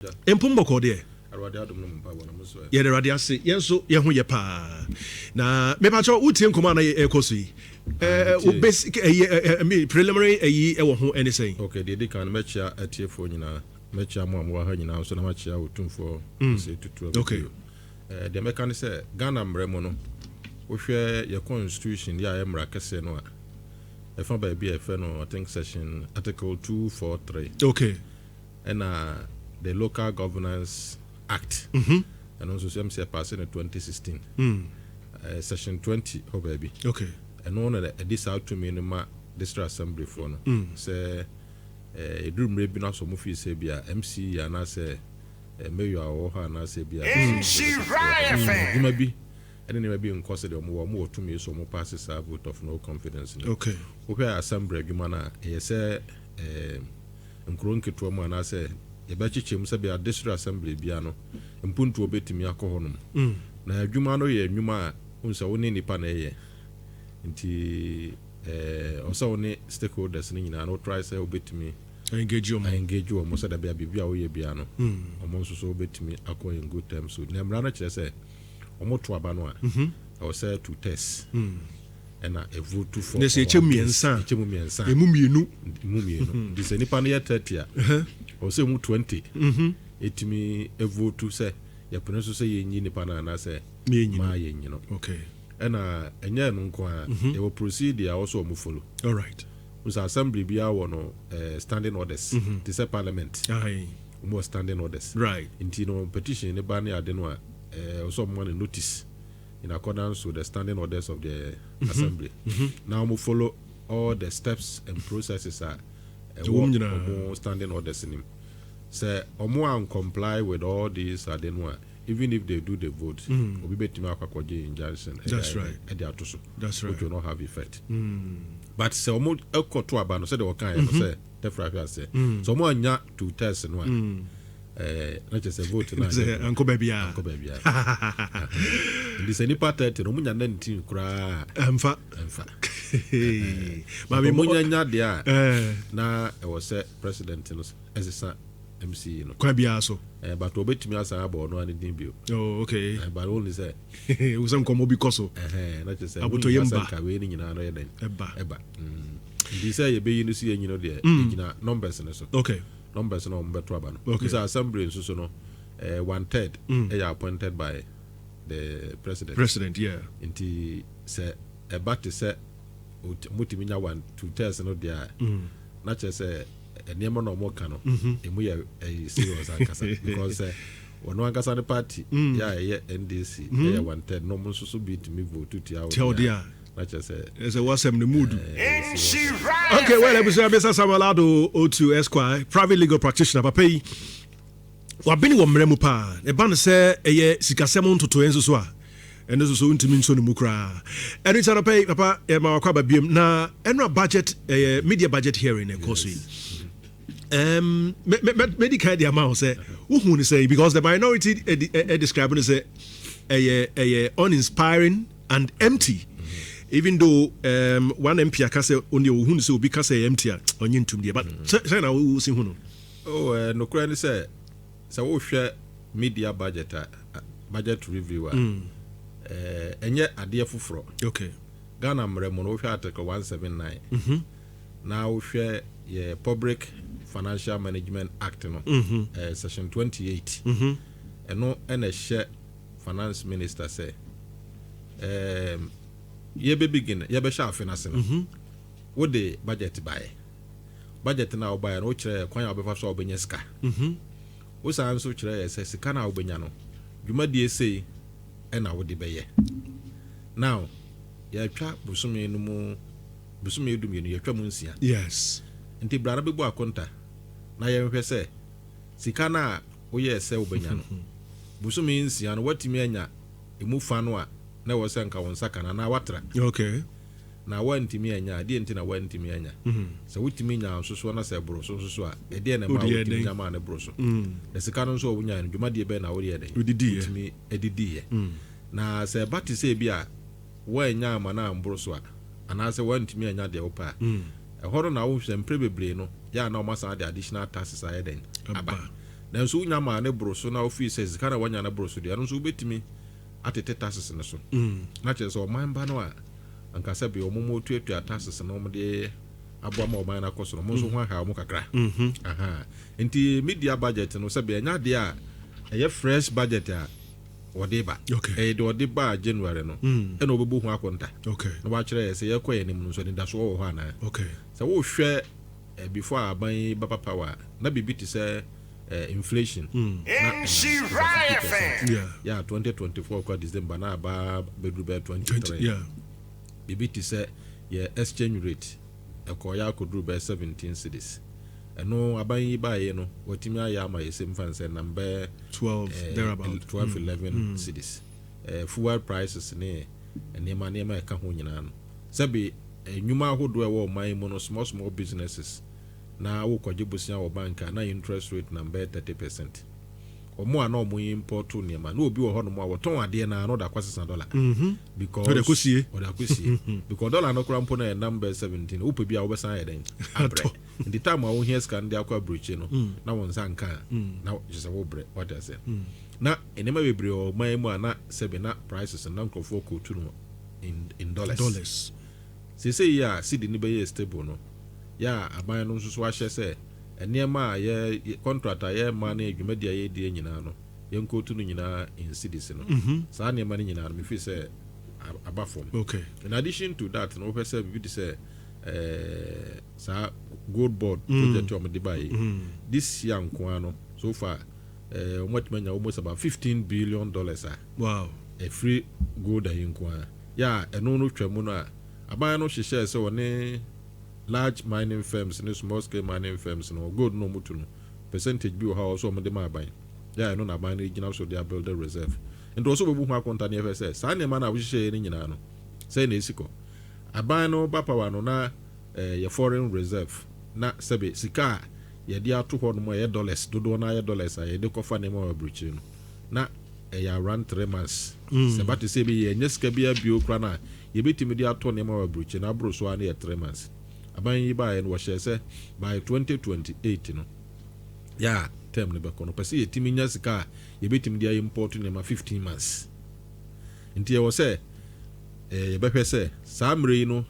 Mpom bɔkɔɔ deɛ. Yɛda Awurade ase, yɛn nso yɛn ho yɛ paa. Na mepakyɛ wotie nkɔmɔ a na ɛrekɔ so yi. Wo basic ɛyi preliminary ɛyi ɛwɔ ho ɛne sɛn? Okay, deɛ ɛdi kan no mɛkyia atiefoɔ nyinaa, mɛkyia mo a mowɔ ha nyinaa nso na makyia Otumfoɔ Osei Tutu Ababio. Okay. Deɛ mɛka ne sɛ Ghana mmara mu no, wohwɛ yɛ constitution yɛ a ɛyɛ mmara kɛseɛ no a, ɛfa baabi a yɛfrɛ no I think section article 243. Okay. Ɛna the Local Governance Act, ɛno nso so ɛm sɛ ɛpaase no 2016, section 20 hɔ baabi. Ɛno na ɛde saa tumi no ma district assembly foɔ no sɛ ɛduru mmerɛ bi no asɔ mo fii sɛ bi a MC anaasɛ mayor a ɔwɔ hɔ anaasɛ bi a adwuma bi ɛne nneɛma bi nkɔ sɛ deɛ ɔmo wɔ tumi so ɔmo paase saa vote of no confidence no. Wohwɛ assembly adwuma no a, ɛyɛ sɛ nkuro nketewa mu anaasɛ yɛbɛkyekyɛ mu sɛ bia district assembly bia no mpuntuo bɛtumi akɔ hɔnom. Na adwuma no yɛ adwuma a wohu sɛ wo ne nipa na ɛyɛ, nti ɔsɛ wo ne stakeholders no nyinaa no wotry sɛ wobɛtumi engage wɔn. Engage wɔn sɛ dabi a biribi a woyɛ bia no, ɔmo nso so wobɛtumi akɔ in good terms. So na mmara no kyerɛ sɛ ɔmo to aba no a, ɛwɔ sɛ two thirds ɛna ɛvote for. Na sɛ ɛkyɛ mmiɛnsa a, ɛkyɛ mu mmiɛnsa, emu mmienu. Mu mmienu, nti sɛ nipa no yɛ 30 a, ɔwɔ sɛ emu 20 ɛtumi ɛvote sɛ yɛpene so sɛ yɛnyi nipa no anaasɛ yɛnyi no. Maa yɛnyi no. Ɛna ɛnyɛ no nko a, yɛwɔ procedure a wɔsɔ ɔmo follow. All right. Nso assembly biara wɔ no standing orders te sɛ parliament. Ɔmo wɔ standing orders. Nti no petition ne ba ne ade no a, ɔsɛ ɔmo ma no notice in accordance with the standing orders of the assembly na ɔmo follow all the steps and processes a ɛwɔ ɛwɔ mu nyinaa. Ɔmo standing orders nim sɛ ɔmo an comply with all these ade no a, even if they do the vote, obi bɛtumi akɔ akɔgye injunction ɛde That's ayɛ right. ɛde ato so, That's right. which will not have effect. But sɛ ɔmo ɛkɔto aba no, sɛdeɛ ɔka yɛ no sɛ tɛfra hwɛ asɛ sɛ ɔmo anya two thirds no a, na kyerɛ sɛ vote no sɛ anyɛ ankɔ baabi a ankɔ baabi a. Nti sɛ nipa 30 no, ɔmo nya 19 koraa, ɛmfa. Ɛmfa. Maame ɔmo nya nya deɛ a, na ɛwɔ sɛ president no ɛsesa MCE no. Kwan biara so. But ɔbɛtumi asan abɔ ɔno ane din bio. But only sɛ wo sɛ nkɔmmɔ bi kɔ so. Ɛhɛn, na kyerɛ sɛ Abotɔyam wonya sɛ ba. nka wei no nyinaa no yɛ dɛn? Ɛba. Ɛba. Nti sɛ yɛbɛyi no so yɛnyi no deɛ, ɛgyina numbers no so. Numbers no a ɔmo bɛto aba no. Sɛ assembly nso so no, one third ɛyɛ appointed by the president. President, yeah. Nti sɛ ɛba te sɛ motumi nya one two thirds no deɛ a, na kyerɛ sɛ nneɛma na ɔmo ka no emu yɛ ɛyɛ serious ankasa, because sɛ ɔno ankasa ne party yɛ a ɛyɛ NDC ɛyɛ one third na ɔmo nso so bi tumi vote tia wo tia wo deɛ deɛ a, a, na kyerɛ sɛ ɛsɛ wasɛm no mood. Ɛyɛ serious. Okay, well, ebusua, Mr Samuel Ado Otu Esquire, private legal practitioner, papa yi wabene wɔ mmerɛ mu paa. Ɛba no sɛ ɛyɛ sikasɛm ntotoeɛ nso so a, ɛno nso so wontumi nso no mu koraa. Ɛno nti anɔpa yi, papa, ɛma wakɔ aba biom. Na ɛno a budget, ɛyɛ mid-year budget hearing na ɛkɔ so yi, medi kan de ama wo sɛ wohu no sɛ, because the minority describe no sɛ ɛyɛ uninspiring and empty, even though one MP aka sɛ ɔne ɔhu no sɛ obi ka sɛ ɛyɛ empty a, ɔnye ntom deɛ, but sɛ na wosi hu no? Oh, nokorɛ ne sɛ wohwɛ mid-year budget a, budget review a, ɛnyɛ adeɛ foforɔ. Ghana mmerɛ mu no, wohwɛ article 179 na wohwɛ yɛ Public Financial Management Act no, section 28, ɛno ɛna ɛhyɛ finance minister sɛ yɛbɛbegin, yɛbɛhyɛ afe no ase no, wode budget baeɛ. Budget no a wobaeɛ no, wokyerɛ yɛ kwan a wobɛfa so a wobɛnya sika. Wosan nso kyerɛ yɛ sɛ sika no a wobɛnya no, dwumadie sei ɛna wode bɛyɛ. Now yɛatwa bosome no mu, bosome 12, yɛtwa mu 6. Nti bra no bɛbu akonta na yɛnhwɛ sɛ sika no a woyɛɛ sɛ wobɛnya no, bosome 6 no, woatumi anya ɛmu fa no a na ɛwɔ sɛ nka wo nsa ka no anaa woatra. Na woantumi anya a, deɛ nti na woantumi anya? Sɛ wotumi nya nso so na sɛ ɛboro so nso so a, ɛdeɛ na ɛma Wode yɛ wotumi dɛn? nya maa ne boro so? Na sika no nso a wonyaa no, dwumadie bɛn na woyɛ dɛn? Wodidiiɛ. Wotumi adidiiɛ. Na sɛ ɛba te sɛ bi a woanya ama no amboro so a, anaasɛ woantumi anya deɛ wopɛ a, ɛhɔ no na wohwɛ mprɛ bebree no yɛ a, na ɔma san de additional taxes ayɛ dɛn aba. Aba. Nanso wonya maa ne boro so na wofii sɛ sika na wanya no boro so deɛ, ɛno nso wobɛtumi atete taxes no so. Na kyerɛ sɛ ɔman ba no a anka sɛ bi ɔmo mo tuatua taxes no, ɔmo de aboa ma ɔman no akɔ so no, ɔmo nso ho aha ɔmo kakra. Aha. Nti mid-year budget no, sɛ bi ɛnya adeɛ a ɛyɛ fresh budget a wɔde ba. Ɛyɛ deɛ ɔde ba January no ɛna ɔbɛbɔ ho akɔnta na wakyerɛ yɛ sɛ yɛkɔ yɛn anim no nso anidasoɔ wɔ hɔ anaa. Sɛ wohwɛ before aban yi bɛba power, na biribi te sɛ inflation na ɛnam 50%. Yeah, 2024 kɔ December na aba bɛduru bɛyɛ 23. 20, yeah. Biribi te sɛ yɛ exchange rate ɛkɔ yɛ akɔduru bɛyɛ 17 cedis. Ɛno aban yi baeɛ no, wɔtumi ayɛ ama yɛ sɛ mfa nsɛ nam bɛyɛ 12 thereabout. 12, 11 cedis. Fuel prices ne nneɛma a ɛka ho nyinaa no, sɛbi nnwuma ahodoɔ a ɛwɔ ɔman yi mu no, small small businesses na wokɔgye bosia wɔ bank a, na interest rate nam bɛyɛ 30%. Ɔmo a na ɔmo import nneɛma, na obi wɔ hɔnom a wɔtɔn adeɛ na na ɔde akɔsesa dollar because Ɔde akɔsie. Ɔde akɔsie because dollar no koraa mpo no yɛ nam bɛyɛ 17. Wopɛ bi a wobɛsan yɛ dɛn abrɛ. Atɔ. Nti time a wohia sika no de akɔ aburokyi no na wɔn nsa nka a, na kyerɛ sɛ wobrɛ wate ase. Na nneɛma bebree wɔ ɔman mu a na sɛbi na prices no na nkurɔfoɔ kɔtu no in dollars. Dollars. Seesei yi a cedi no bɛyɛ stable no, yɛ a aban no nso so ahyɛ sɛ nneɛma a yɛ contract a yɛma ne dwumadi a yɛdie nyinaa no, yɛnkɔtu no nyinaa in cedis no, saa nneɛma no nyinaa no, mefiri sɛ aba fam. In addition to that no, wopɛ sɛ biribi te sɛ saa Gold Board project a wɔde ba yi, this year nko ara no, so far wɔn atumi anya almost about $15 billion a ɛfiri gold ayi nko ara. Yɛ a ɛno no twa mu no a, aban no hyehyɛɛ sɛ wɔne large mining firms ne small scale mining firms no, gold no ɔmo tu no, percentage bi wɔ hɔ a ɔsɛ ɔmo de ma aban. Yɛ a ɛno na aban no gyina so de abuild reserve. Nti ɔsɛ ɔbɛbu ho akɔnta ne yɛfɛ sɛ saa nneɛma no a wohyehyɛɛ no nyinaa no, sɛ na esi kɔ aban no ba power no na yɛ foreign reserve na sɛbe sika a yɛde ato hɔ nom a ɛyɛ dollars dodoɔ no ayɛ dollars a yɛde kɔfa nneɛma wɔ aburokyire no, na ɛyɛ around 3 months. Sɛ bate sɛ bi yɛnyɛ sika bi abio kora no a yɛbɛtumi de atɔ nneɛma wɔ aburokyire no aboro so a, no yɛ 3 months. Aban yi baeɛ no, wɔhyɛ sɛ by 2028 no, yɛ a term no bɛkɔ no, pɛ sɛ yɛtumi nya sika a yɛbɛtumi de ayɛ import nneɛma 15 months. Nti yɛwɔ sɛ yɛbɛhwɛ sɛ saa mmerɛ yi no,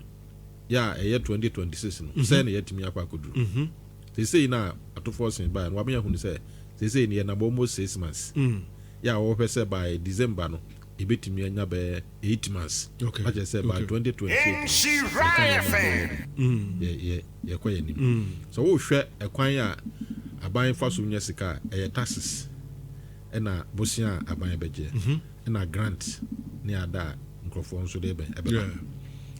yɛ a ɛyɛ 2026 no, sɛ na yɛtumi akɔ akɔduru. Seesei na atofoɔ sen baeɛ no, wamenya hunu sɛ seesei no yɛnam almost 6 months. Yɛ a wɔhwɛ sɛ by December no, yɛbɛtumi anya bɛyɛ 8 months. Akyerɛ sɛ by 2028 no, yɛkɔ yɛn anim. Sɛ wohwɛ ɛkwan a aban fa so nya sika a, ɛyɛ taxes, ɛna bosia a aban bɛgye, ɛna grant ne ada a nkurɔfoɔ nso de bɛn ɛbɛba.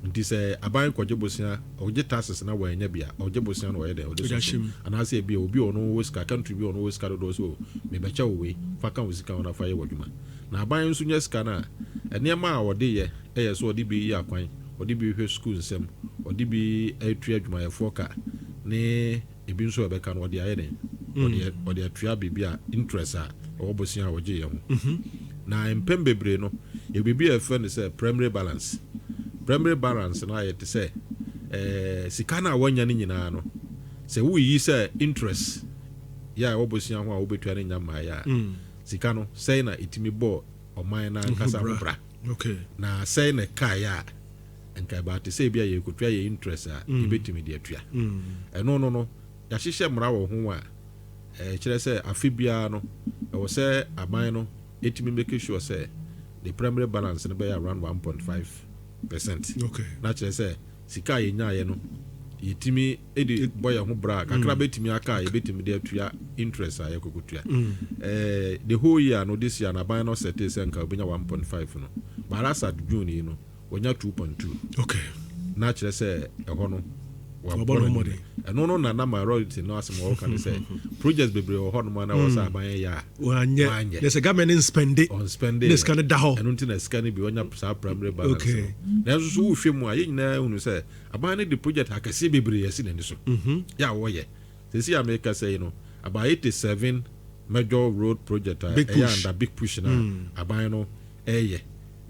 Nti sɛ aban kɔgye bosia, ɔgye taxes na wɔanya bi a, ɔgye bosia na ɔyɛ dɛ ɔde Ɔde so ahyɛ mu. Anaasɛ ebi a obi a ɔno wɔ sika, country bi a ɔno wɔ sika dodoɔ so, mebɛkyɛ wo wei, fa ka wo sika ho na fa yɛ w'adwuma. Na aban nso nya sika no a, nneɛma a ɔde yɛ ɛyɛ sɛ ɔde bi yi akwan, ɔde bi hwɛ sukuu nsɛm, ɔde bi atua adwumayɛfoɔ ka, ne ebi nso a ɛbɛka no, ɔde ayɛ dɛn, ɔde atua biribi a interest a ɛwɔ bosia a ɔgye yɛ ho. Na mpɛn bebree no, yɛ biribi a yɛfrɛ no sɛ primary balance. Primary balance no ayɛ te sɛ sika no a wɔanya no nyinaa no, sɛ woyi sɛ interest yɛ a ɛwɔ bosia ho a wobɛtua no nya mmaeɛ a, sika no sɛn na ɛtumi bɔɔ ɔman no ankasa ho bra? Na sɛn na ɛkaeɛ a nka ɛbaa te sɛ ebi a yɛkɔtua yɛ interest a yɛbɛtumi de atua? Ɛno no yɛahyehyɛ mmara wɔ ho a ɛkyerɛ sɛ afe biara no, ɛwɔ sɛ aban no ɛtumi make sure sɛ the primary balance no bɛyɛ around 1.5%. Na kyerɛ sɛ sika a yɛnyaeɛ no, yɛtumi de bɔ yɛn ho bra a, kakra bɛtumi aka a yɛbɛtumi de atua interest a yɛkɔkɔtua. The whole year no, this year no, aban no sɛte sɛ nka wobɛnya 1.5 no, but as at June yi no, wɔnya 2.2. Na kyerɛ sɛ ɛhɔ no Wabɔ ne ho mmɔden. Ɛno no na minority no asɛm a wɔka ne sɛ projects bebree wɔ hɔnom a na wɔ sɛ aban yɛ a wanyɛ. Wanyɛ. Na sɛ government nspend. Ɔnspend. Ne sika no da hɔ. Ɛno nti na sika no bi ɔnya saa primary balance no. Nanso so wohwɛ mu a, yɛn nyinaa hunu sɛ aban no de project akɛseɛ bebree asi n'ani so yɛ a wɔyɛ. Sɛsi a meka sɛ yi no, about 87 major road project a Big ɛyɛ Push. under Big Push na aban no ɛyɛ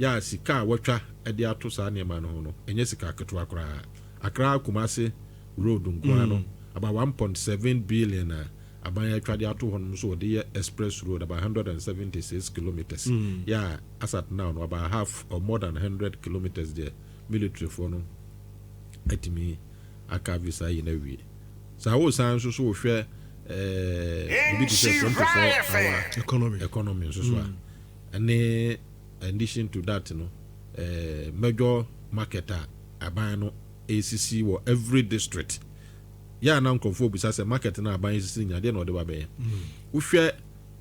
yɛ a, sika a wɔtwa de ato saa nneɛma no ho no, ɛnyɛ sika ketewa koraa. Accra Kumase road nkoa no, about 1.7 billion a Aban atwa de ato hɔ nom so wɔde yɛ express road about 176 kilometres. Yɛ a as at now no, about half or more than 100 kilometres deɛ, military foɔ no atumi aka visa yi na awie. Saa wosan nso so wohwɛ bibi te sɛ 24 hour economy. Economy nso so a, ɛne addition to that no, major market a aban no esisi wɔ every district. Yɛ a na nkurɔfoɔ bisa sɛ market no aban esisi nyadeɛ na ɔde ba bɛyɛ. Wohwɛ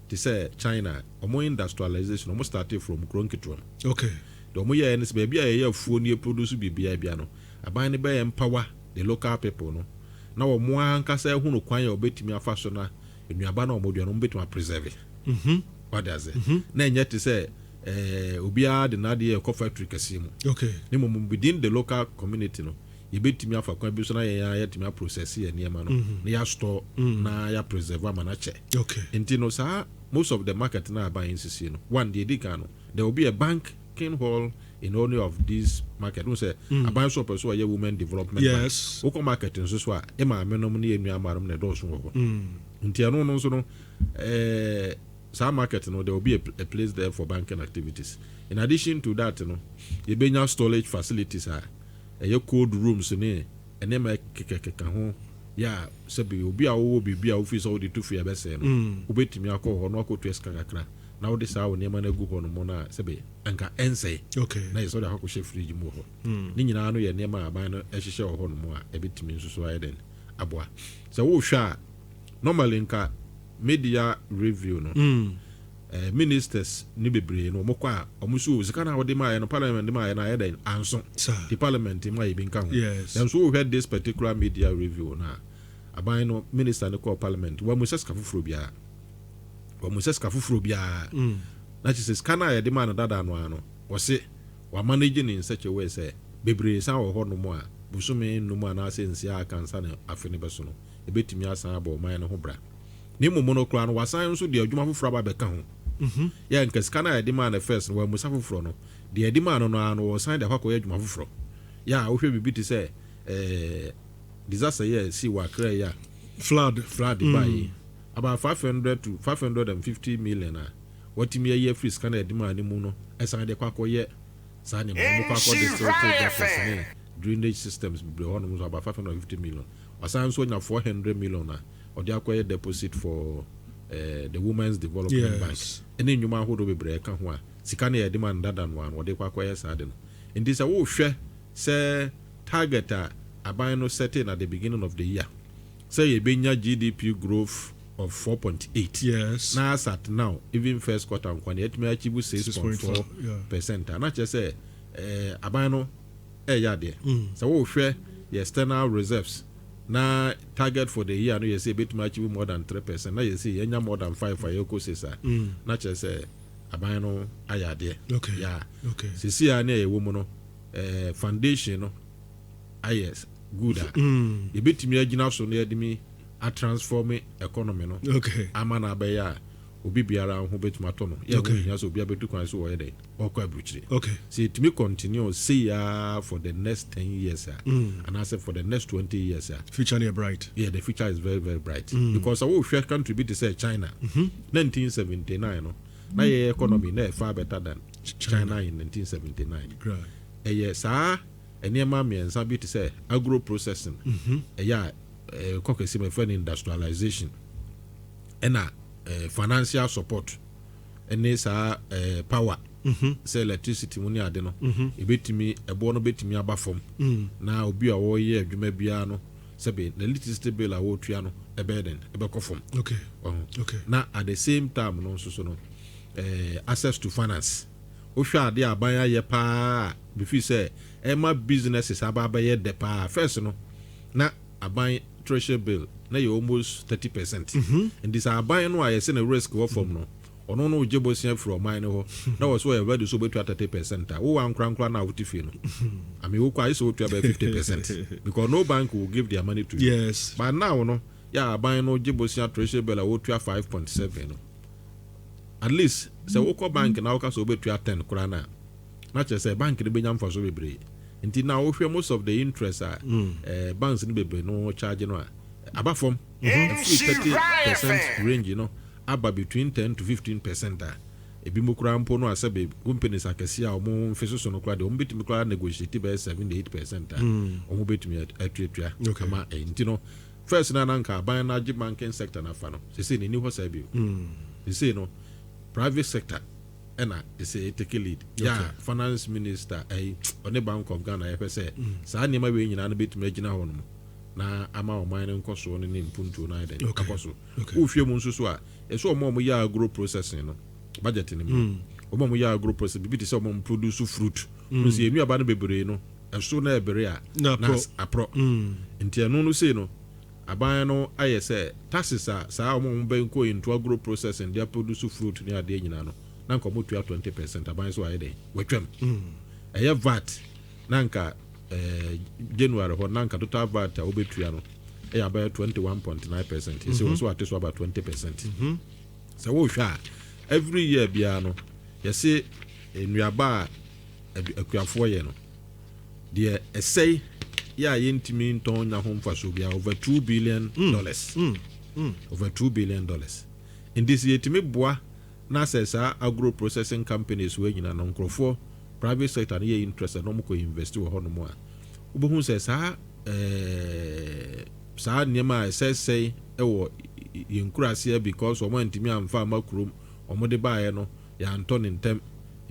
te sɛ China, ɔmo industrialization, ɔmo started from kuro nketewa mu. Deɛ ɔmo yɛɛ no sɛ baabi a yɛyɛ afuo ne produce biribiara bia no, aban no bɛyɛ empower the local people no na wɔn ankasa ehunu kwan a wɔbɛtumi afa so na nnuaba na wɔn dua no, wɔn bɛtumi apreserve. Wade ase na ɛnyɛ te sɛ obiara de n'adeɛ ɛkɔ factory kɛseɛ mu. Ne mmom within the local community no, yɛbɛtumi afa kwan bi so na yɛn ara yɛtumi aprocess yɛn nneɛma no na yɛastore na yɛapreserve ama no akyɛ. Nti no, saa most of the market na aban nsisi no, one deɛ edi kan no, there will be a banking hall in any of these market no, sɛ aban so ɔpɛ so ɔyɛ women development bank. Wokɔ market nso so a, ɛ maame nom ne yɛ nua maanom na ɛdɔɔso wɔ hɔ. Nti ɛno no nso no, saa market no, there will be a place there for banking activities. In addition to that no, yɛbɛnya storage facilities a ɛyɛ cold rooms ne nneɛma kekakeka ho, yɛ a sɛbi obi a wɔwɔ biribi a wofi sɛ wode to fie ɛbɛsɛe no, wobɛtumi akɔ hɔ na wakɔtua sika kakra na wode saa wo nneɛma no agu hɔ no mu no a, sɛbi anka ɛnsɛe. Na yɛ sɛ wode akɔkɔhyɛ fridge mu wɔ hɔ. Ne nyinaa no yɛ nneɛma a aban no ɛhyehyɛ wɔ hɔ no mu a ɛbɛtumi nso so ayɛ den aboa. Sɛ wohwɛ a, normally nka mid-year review no, ministers ne bebree no, ɔmo kɔ a, ɔmo so sika no a wɔde maayɛ no, parliament de maayɛ no, ayɛ dɛn anso the parliament ma yɛ bi nka ho. Nanso wohwɛ this particular mid-year review no a, aban no minister no kɔɔ parliament, wɔn sɛ sika foforɔ biara, wɔn sɛ sika foforɔ biara na kyerɛ sɛ sika no a yɛde maa no dada no ara no, wɔse wamanage ne in such a way sɛ bebree san wɔ hɔ nom a bosome 5 anaasɛ 6 a aka nsa ne afe no bɛso no, ebɛtumi asan abɔ ɔman no ho bra. Ne mmom no koraa no, wasan nso de adwuma foforɔ aba bɛka ho. Yɛ nka sika no a yɛde maa no first no, wɔamusa foforɔ no, deɛ yɛde maa no no ara no, wɔsan de akɔ akɔyɛ adwuma foforɔ. Yɛ a wohwɛ biribi te sɛ disaster yɛ si wɔ Accra yi a, flood. Flood ba yi, about 500 to 550 million a wɔtumi ayi afiri sika no a yɛde maa ne mu no, ɛsan de kɔ akɔyɛ saa nneɛma no. Wɔkɔ akɔ district gutters ne drainage systems bebree hɔ nom nso, about 550 million. Wasan nso anya 400 million a ɔde akɔyɛ deposit for the Women's Development Bank ɛne nnwuma ahodoɔ bebree ɛka ho a sika no yɛde ma no dada no a no, wɔde kɔ akɔyɛ saa de no. Nti sɛ wohwɛ sɛ target a aban no setting at the beginning of the year sɛ yɛbɛnya GDP growth of 4.8, na as at now, even first quarter nkwa no, yɛtumi achieve 6.4 percent a, na kyerɛ sɛ aban no ɛyɛ adeɛ. Sɛ wohwɛ yɛ external reserves na target for the year no yɛ sɛ yɛbɛtumi achieve more than 3%, na yɛ sɛ yɛnya more than 5 a, yɛkɔ 6 a, na kyerɛ sɛ aban no ayɛ adeɛ. Yeah. Sisi a ne ɛwɔ mu no, foundation no ayɛ good a yɛbɛtumi agyina so na yɛde mi atransform economy no ama no abɛyɛ a obi biara ho bɛtumi atɔ no. Yɛ ho hia sɛ obi abɛtu kwan so wɔyɛ dɛ ɔkɔ aburukyire. Sɛ yɛtumi continue sei a for the next 10 years a, anaasɛ for the next 20 years a, future no yɛ bright. Yeah, the future is very very bright because sɛ wohwɛ country bi te sɛ China, 1979 no, na yɛyɛ economy na yɛ far better than China in 1979. Ɛyɛ saa nneɛma mmiɛnsa bi te sɛ agro processing, ɛyɛ a kɔ kɛse mu ɛfɛ no industrialization, ɛna financial support, ɛne saa power sɛ electricity mu ne ade no, ebɛtumi ɛboɔ no bɛtumi aba fam na obi a wɔreyɛ adwuma biara no, sɛbi, na electricity bill a wɔretua no ɛbɛyɛ den, ɛbɛkɔ fam. Ɔho na at the same time no nso so no, access to finance. Wohwɛ adeɛ a aban ayɛ paa bifi sɛ ɛma businesses aba abɛyɛ dɛ paa. First no, na aban treasury bill na yɛ almost 30%. Nti sɛ aban no a yɛsɛ ne risk wɔ fam no, ɔno no gye bosia firi ɔman no hɔ na wɔ so ɔyɛ ready so wobɛtua 30% a, wowɔ ankorankora no a wote fie no, I mean, wokɔ ayɛ sɛ wotua bɛyɛ 50% because no bank will give their money to you. But now no, yɛ aban no gye bosia, treasury bill a wotua 5.7 no, at least sɛ wokɔ bank na woka sɛ wobɛtua 10 koraa no a, na kyerɛ sɛ bank no bɛnya mfaso bebree. Nti na wohwɛ most of the interest a banks no bebree no charge no a, aba fam. Ɛfiri 30% range no aba between 10 to 15% a ebi mu koraa mpo no a, sɛbe, companies akɛseɛ a wɔn mfe soso no koraa deɛ, wɔn bɛtumi koraa negotiate bɛyɛ 7 8% a wɔn bɛtumi atuatua ama ɛyi. Nti no, first na nanka aban no agye banking sector nafa no, sese n'ani hɔ saa bio. Sese no, private sector ɛna ɛsɛ take lead yà. Finance minister ɛyi, ɔne Bank of Ghana, yɛpɛ sɛ saa nneɛma wei nyinaa no bɛtumi agyina hɔ nom na ama ɔman no nkɔsoɔ no ne mpuntuo no ayɛ dɛn akɔ so. Wohwɛ mu nso so a, ɛsɛ ɔmo a ɔmo yɛ agro processing no, budget no mu, ɔmo a ɔmo yɛ agro processing, bibi te sɛ ɔmo produce fruit nso, yɛn nnuaba no bebree no ɛso na ɛbere a na na aporɔ. Aporɔ. Nti ɛno no sei no, aban no ayɛ sɛ taxes a saa ɔmo a ɔmo bɛnkɔ into agro processing de produce fruit ne adeɛ nyinaa no, na nka ɔmo tua 20%, aban so ayɛ dɛn, wɔatwam. Ɛyɛ VAT, na nka January hɔ na nka total VAT a wobɛtua no ɛyɛ abɛyɛ 21.9%. Ɛsɛ wɔ so ate so aba 20%. Sɛ wohwɛ a, every year biara no, yɛse nnuaba a akuafoɔ yɛ no deɛ, ɛsɛe yɛ a yɛntumi ntɔn nya ho mfasoɔ biara, over $2 billion. Over $2 billion. Nti sɛ yɛtumi boa na sɛ saa agro processing companies wɔ nyinaa no, nkurɔfoɔ private sector no yɛ interested na ɔmokɔ invest wɔ hɔnom a, wobɛhu sɛ saa nneɛma a ɛsɛsɛe ɛwɔ yɛn nkuraseɛ because ɔmo antumi amfa ama kurom, ɔmo de baeɛ no yɛantɔ ne ntɛm,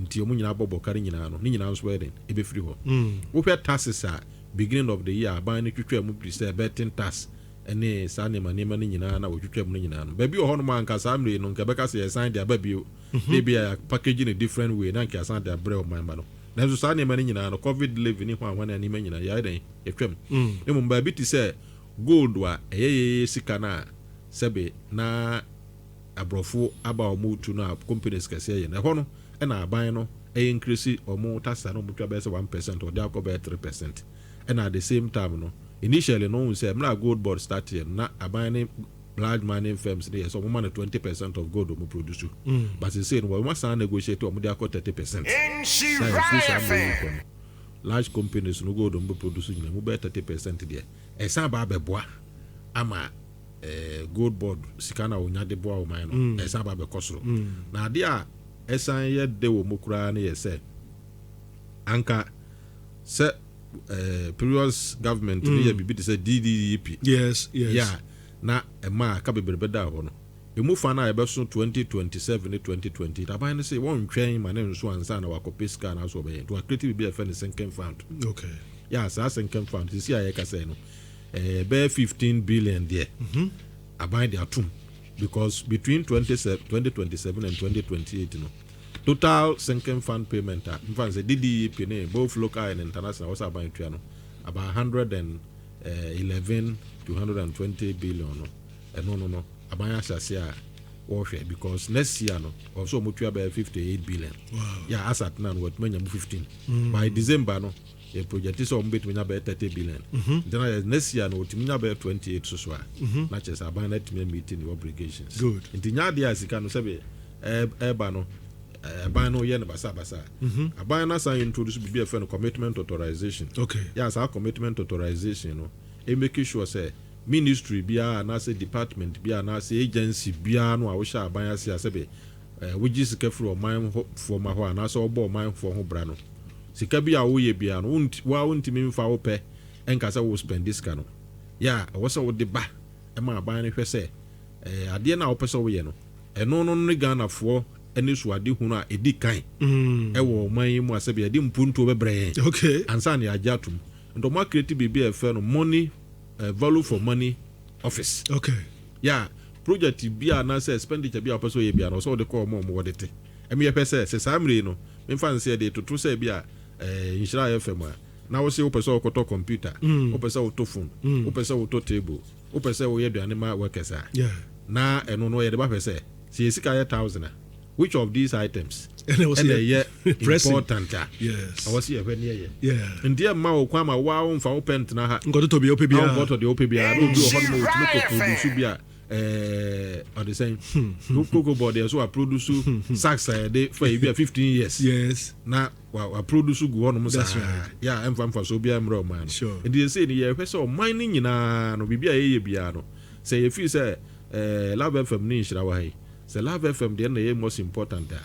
nti ɔmo nyinaa bɔ bɔka no nyinaa no, ne nyinaa nso bɛyɛ den, ɛbɛfiri hɔ. Wohwɛ taxes a beginning of the year aban no twitwa mu bi sɛ betting tax ɛne saa nneɛma no nyinaa na wɔtwitwa mu no nyinaa no, baabi wɔ hɔnom a nka saa mmere no nka bɛka sɛ yɛsan de aba bio na ebi a package in a different way na nka yɛsan de abrɛ ɔman ba no. Nanso saa nneɛma no nyinaa no, COVID levy ne ho ahwane nneɛma nyinaa, yɛayɛ dɛn, yɛtwam. Mmom baabi te sɛ gold a ɛyɛ yɛyɛ sika no a, sɛbe, na aborɔfo aba a wɔn tu no a companies kɛseɛ yɛ no, ɛhɔ no ɛna aban no ɛyɛ increase wɔn tax a na wɔn twa bɛyɛ sɛ 1%, ɔde akɔ bɛyɛ 3%. Ɛna at the same time no, initially no, ohun sɛ mmerɛ a Gold Board start yɛ no, na aban ne large mining firms ne yɛ sɛ wɔn ma no 20% of gold wɔn produce, but sese no, wɔn asan negotiate, wɔn de akɔ 30%. Na ɛfiri saa mmerɛ yi kɔ no, large companies no, gold wɔn bɛ produce nyinaa mu bɛyɛ 30% deɛ, ɛsan ba abɛboa ama Gold Board sika na onya de boa ɔman no ɛsan ba abɛkɔ soro. Na adeɛ a ɛsan yɛ de wɔ mu koraa no yɛ sɛ anka sɛ previous government no yɛ biribi te sɛ DDEP. Yeah, na ɛma aka bebree bɛda hɔ no, emu fa no a yɛbɛso 2027 ne 2020, aban no sɛ wɔntwɛn ma ne nso ansa na wakɔpɛ sika na so ɔbɛyɛ nti wacreate biribi a yɛfrɛ no sinking fund. Yɛ saa sinking fund sisi a yɛka sɛ no, ɛbɛyɛ 15 billion deɛ aban de atom, because between 2027 and 2028 no, total sinking fund payment a mfa sɛ DDEP ne both local and international wɔsɛ aban tua no, about 111 to 120 billion no, ɛno no aban ahyɛ ase a wɔrehwɛ, because next year no, ɔsɛ ɔmo tua bɛyɛ 58 billion. Yɛ asat na no, wɔtumi anya mu 15 by December no, yɛ project sɛ ɔmo bɛtumi nya bɛyɛ 30 billion. Nti na yɛ next year no, wɔtumi nya bɛyɛ 28 so so a, na kyerɛ sɛ aban no atumi meet ne obligations. Nti nya adeɛ a sika no sɛbi ɛɛba no, aban no yɛ no basabasa. Aban no asan introduce biribi a yɛfrɛ no commitment authorization. Yɛ saa commitment authorization no, ɛ make sure sɛ ministry biara anaasɛ department biara anaasɛ agency biara no a wohyɛ aban ase a, sɛbi, wogye sika firi ɔman foɔ ma hɔ anaasɛ wɔbɔ ɔman foɔ ho bra no, sika bi a woyɛ biara no, woa wontumi mfa wo pɛ ɛnka sɛ wo spend sika no. Yɛ a ɛwɔ sɛ wode ba ɛma aban no hwɛ sɛ adeɛ no a wopɛ sɛ woyɛ no, ɛno no ne Ghanafoɔ ne so ade hunu a ɛdi kan ɛwɔ ɔman yi mu a, sɛbi, yɛde mpuntuo bɛbrɛ yɛn ansa na yɛagye atom. Nti ɔmo acreate biribi a yɛfrɛ no money value for money office. Yɛ project bi a anaasɛ expenditure bi a wɔpɛ sɛ ɔyɛ bi a no, ɔsɛ wɔde kɔ ɔmo a ɔmo wɔde te ɛmi yɛpɛ sɛ saa mmere yi no, memfa nsɛ yɛde toto sɛ bi a Nhyira yɛ fam a, na wɔsɛ wopɛ sɛ wokɔtɔ computer, wopɛ sɛ wotɔ phone, wopɛ sɛ wotɔ table, wopɛ sɛ woyɛ aduane ma workers a, na ɛno no yɛde ba hwɛ sɛ yɛ sika yɛ 1,000 a, which of these items ɛna ɛwɔ sɛ ɛna yɛ ɛyɛ pressing. important a ɛwɔ sɛ yɛhwɛ ne yɛyɛ. Nti ɛmma wo kwan ma woa womfa wo pɛ ntena ha nkɔtotɔ bi a wopɛ na biara. wonkɔtɔ deɛ wopɛ biara. Na obi wɔ hɔ nom a wɔtumi kɔ produce bi a ɔde sɛn Cocoa Board yɛ so waproduce sacks a yɛde fa yi bi a 15 years na waproduce gu hɔ nom That's saa right. yɛ a ɛmfa mfa so obiara mmerɛ ɔman no. Nti yɛsei no, yɛhwɛ sɛ ɔman no nyinaa no, biribi a yɛyɛ biara no, Sɛ yɛfii sɛ Love FM ne Nhyira wɔ ha yi, sɛ Love FM deɛ na ɛyɛ most important a,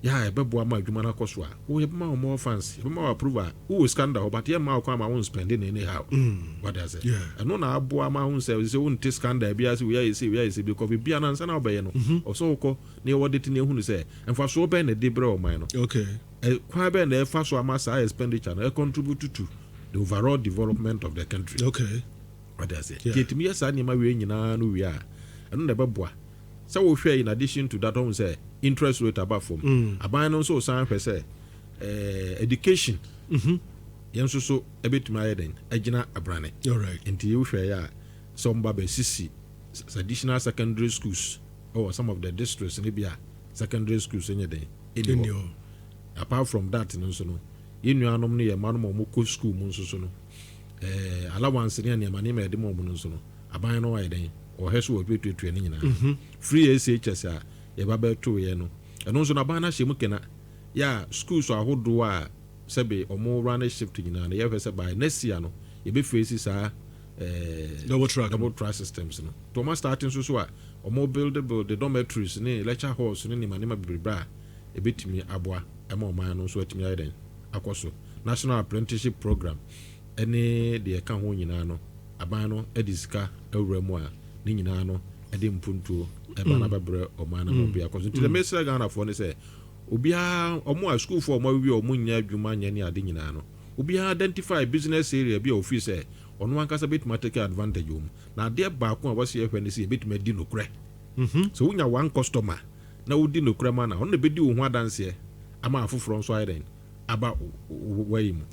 yɛ a ɛbɛboa ma adwuma no akɔ so a, wo yɛbɛma wo more funds, yɛbɛma wo approve a, wowɔ sika no da hɔ, but yɛmma wo kwan ma wo nspend no anyhow. Wate ase? Ɛno na aboa ma wohu sɛ sɛ wonte scandal biara sɛ wei ayɛ sei, wei ayɛ sei, because biribiara no ansa na wobɛyɛ no, ɛwɔ sɛ wokɔ na yɛwɔ de te na yɛhunu sɛ mfasoɔ bɛn na ɛde brɛ ɔman no. Kwan bɛn na ɛfa so ama saa expenditure no contribute to the overall development of the country. Wate ase? Nti yɛtumi yɛ saa nneɛma wei nyinaa no wie a, ɛno na ɛbɛboa. Sɛ wohwɛ in addition to that, wohu sɛ interest rate aba fam. Aban no nso san hwɛ sɛ education yɛn nso so ɛbɛtumi ayɛ dɛn agyina abrane. Nti wohwɛ yɛ a, sɛ wɔn ba bɛsisi additional secondary schools ɛwɔ some of the districts ne bi a secondary schools nyɛ dɛn ɛni hɔ. Apart from that no nso no, yɛn nuanom no yɛ mma no ma wɔn kɔ school mu nso so no, allowance ne nneɛma nneɛma yɛde ma wɔn no nso no, aban no ayɛ dɛn ɔhɛ so wɔtuatuatua ne nyinaa. Free SHS a yɛba bɛto yɛ no, ɛno nso no aban no ahyɛ mu kena yɛ a schools ahodoɔ a sɛbe ɔmo run shift nyinaa no, yɛhwɛ sɛ by next year no yɛbɛfiri saa double track. Double track systems no to ɔmo start nso so a ɔmo build the dormitories ne lecture halls ne nneɛma nneɛma bebree a ebɛtumi aboa ɛma ɔman no nso atumi ayɛ dɛn akɔ so. National Apprenticeship Program ɛne deɛ ɛka ho nyinaa no, aban no ɛde sika awura mu a ne nyinaa no ɛde mpuntuo ɛba na bɛbrɛ ɔman no ma obi akɔ so. Nti dɛ mesrɛ Ghanafoɔ ne sɛ obiara, ɔmo a sukuufoɔ a ɔmo awie a ɔmo nyɛ adwuma nyɛ ne ade nyinaa no, obiara identify business area bi a ofii sɛ ɔno ankasa bɛtumi atake advantage wɔ mu. Na adeɛ baako a wɔsi ɛhwɛ ne sɛ yɛbɛtumi adi nokorɛ. Sɛ wonya one customer na wodi nokorɛ ma na ɔno na bɛdi wo ho adanseɛ ama afoforɔ nso ayɛ dɛn aba wayi mu.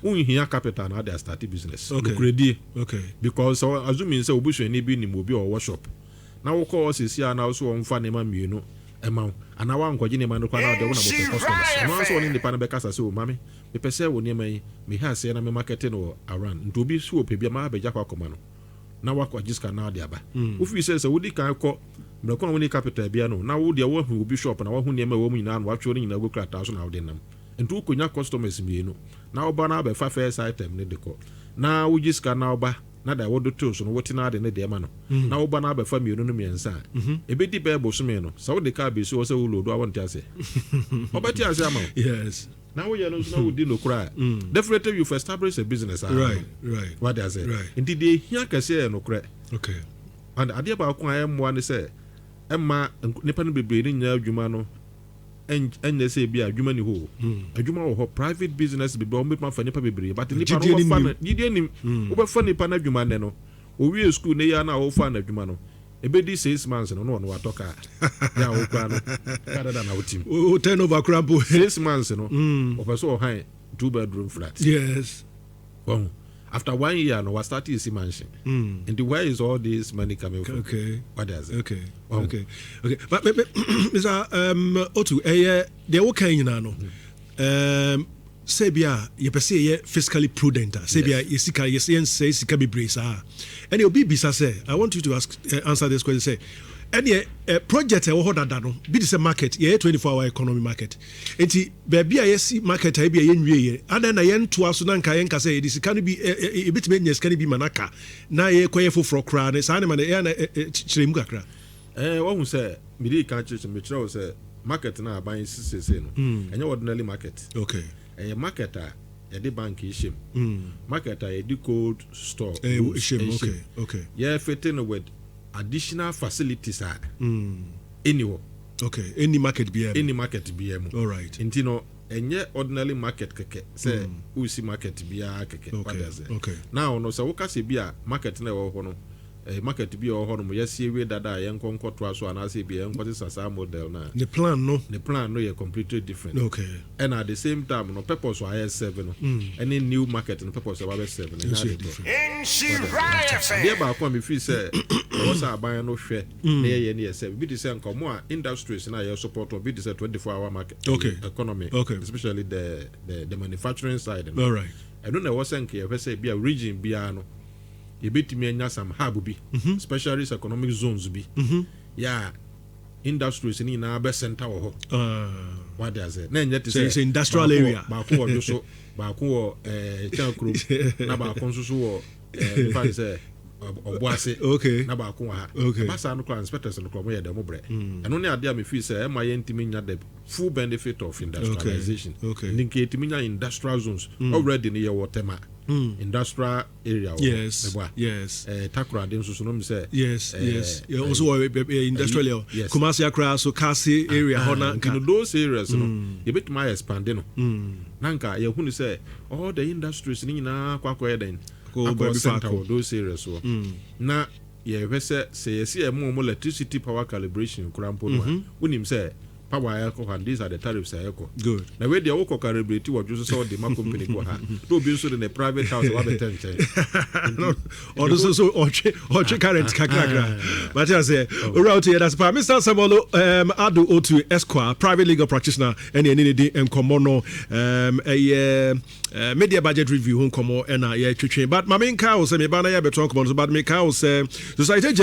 Wonhia capital na ade astart business. Nokorɛdie. Because sɛ assuming sɛ obusuani bi nim obi a ɔwɔ shop na wokɔ hɔ sesi a na wo so ɔmfa nneɛma mmienu ɛma wo anaa wankɔgye nneɛma no koraa na ɔde wo na mopɛ customers, ɔno nso ɔne nipa no bɛkasa sɛ, "O mame, mepɛ sɛ wo nneɛma yi meha aseɛ na me market no wɔ around." Nti obi so wɔ pɛ bi a maa bɛgya kɔ akɔma no na wakɔgye sika na ɔde aba. Wofii sɛ wodi kan kɔ mmerɛ kɔ a wone capital bia no na wo deɛ woahu obi shop na woahu nneɛma a ɛwɔ mu nyinaa na woatwerɛ no nyinaa gu krataa so na wode nam. Nti wokɔnya customers mmienu na woba na abɛfa first item ne de kɔ na wogye sika na woba na da wode too so no, wote na ade ne deɛ ma no na woba na abɛfa mmienu no mmiɛnsa a ɛbɛdi bɛɛ bosome no, sɛ wode kaa bɛsi hɔ sɛ wolodo a, wonte ase, ɔbɛte ase ama wo. Na woyɛ no nso na wodi no koraa, definitely you've established a business ah. Wade ase? Nti deɛ ehia kɛseɛ yɛ nokorɛ. And adeɛ baako a ɛmmoa ne sɛ ɛma nipa no bebree ne nyinaa adwuma no ɛnyɛ sɛ ebi a adwuma ni hɔ o. Adwuma wɔ hɔ, private business bebree wɔn bɛtuma fa nipa bebree, but nipa no Gyidie wɔfa nim. No gyidie nim. Wobɛfa nipa no adwuma nnɛ no, owie school ne yia na wofa no adwuma no, ebedi 6 months no na ɔno watɔ kaa yɛ a wokura no kaa dada na wotim. O turnover kora mpo. 6 months no ɔpɛ sɛ ɔhan two bedroom flat. Wɔn after one year no wa start esi mansion. Nti where is all this money coming from? What does it? Oh. Okay. But Mr. Otu, ɛyɛ deɛ woka yi nyinaa no, sɛ bi a yɛpɛ sɛ yɛyɛ fiscally prudent a, sɛ bi a yɛsika yɛnsɛe sika bebree saa, ɛne obi bisa sɛ, I want you to answer this question sɛ ɛneɛ project a ɛwɔ hɔ dada no bi te sɛ market, yɛyɛ 24 hour economy market, nti baabi a yɛsi market a ebi a yɛnwie yɛ adan na yɛntoa so na nka yɛnka sɛ yɛde sika no bi ɛ ɛ yɛbɛtumi anya sika no bi ma n'aka na yɛkɔyɛ foforɔ koraa ne saa ne ma no ɛyɛ na ɛ ɛ kyerɛ mu kakra. Wɔhu sɛ mede ka kyerɛ mekyerɛ wo sɛ market no a aban si seesei no, ɛnyɛ ordinary market. Ɛyɛ market a yɛde bank hyɛ mu, market a yɛde cold store rooms ɛhyɛ mu. Ɛhyɛ mu. Yɛfit no with additional facilities a ɛni hɔ. Okay, any market biara mu. Ɛni market biara mu. Nti no ɛnyɛ ordinary market kɛkɛ sɛ wosi market biara kɛkɛ. Wate ase? Now no, sɛ woka sɛ bi a market no a ɛwɔ hɔ no, market bi a ɛwɔ hɔ nom yɛsie wie dada a yɛnkɔ nkɔtoa so anaasɛ bi a yɛnkɔ sesa saa model no a, ne plan no, ne plan no yɛ completely different. Ɛna at the same time no, purpose a ayɛ serve no ɛne new market no purpose a wabɛ serve no ɛnyɛ Nso yɛ ade korɔ. different. Adeɛ baako a mefiri sɛ ɛwɔ sɛ aban no hwɛ na yɛyɛ ne yɛ sɛ bi te sɛ nka ɔmo a industries na yɛ support bi te sɛ 24 hour market economy, especially the manufacturing side no. Ɛno na ɛwɔ sɛ nka yɛhwɛ sɛ bi a region biara no yɛbɛtumi anya some hub bi, specialist economic zones bi yɛ a industries no nyinaa bɛ center wɔ hɔ. Wade ase? Na ɛnyɛ te Sɛ sɛ sɛ industrial area. Baako wɔ Dwoso, baako wɔ Kyɛn kurom, na baako nso so wɔ nifa ne sɛ Ɔboase na baako wɔ ha. Ɛba saa no koraa, inspectors no koraa, ɔmo yɛ dɛ ɔmo brɛ. Ɛno ne adeɛ a mefii sɛ ɛma yɛntumi nya the full benefit of industrialization. Nti nka yɛtumi nya industrial zones. Already no, yɛwɔ Tema industrial area wɔ hɔ. Meboa? Yes. Takoradi nso so no mi sɛ Yes. Yeah, also industrial area. Kumasi akra so Kasi area hɔ na nti no, those areas no, yɛbɛtumi ayɛ expand no na nka yɛhu no sɛ all the industries no nyinaa kɔ akɔyɛ dɛn? Akɔ akɔ baabi center faako. Wɔ those areas wɔ na yɛhwɛ sɛ yɛsi ɛmo ɔmo electricity power calibration kora mpo no a, wonim sɛ power a ɛkɔ hɔ and these are the tariffs a ɛkɔ. Na wei deɛ, wokɔ calibrate wɔ dwo so sɛ wode ma company bi wɔ ha na obi nso de ne private house wabɛtɛ nkyɛn. Ɔno nso so ɔtwe current kakrakra mate aseɛ. Owura Otu, yɛda se paa. Mr Samuel Ado Otu Esquire, private legal practitioner, ɛne ɛne ne di nkɔmmɔ no. Ɛyɛ media budget review ho nkɔmmɔ ɛna yɛtwetwe, but ma menka wo sɛ meba na yɛbɛtoa nkɔmmɔ no so, but meka wo sɛ Societe Generale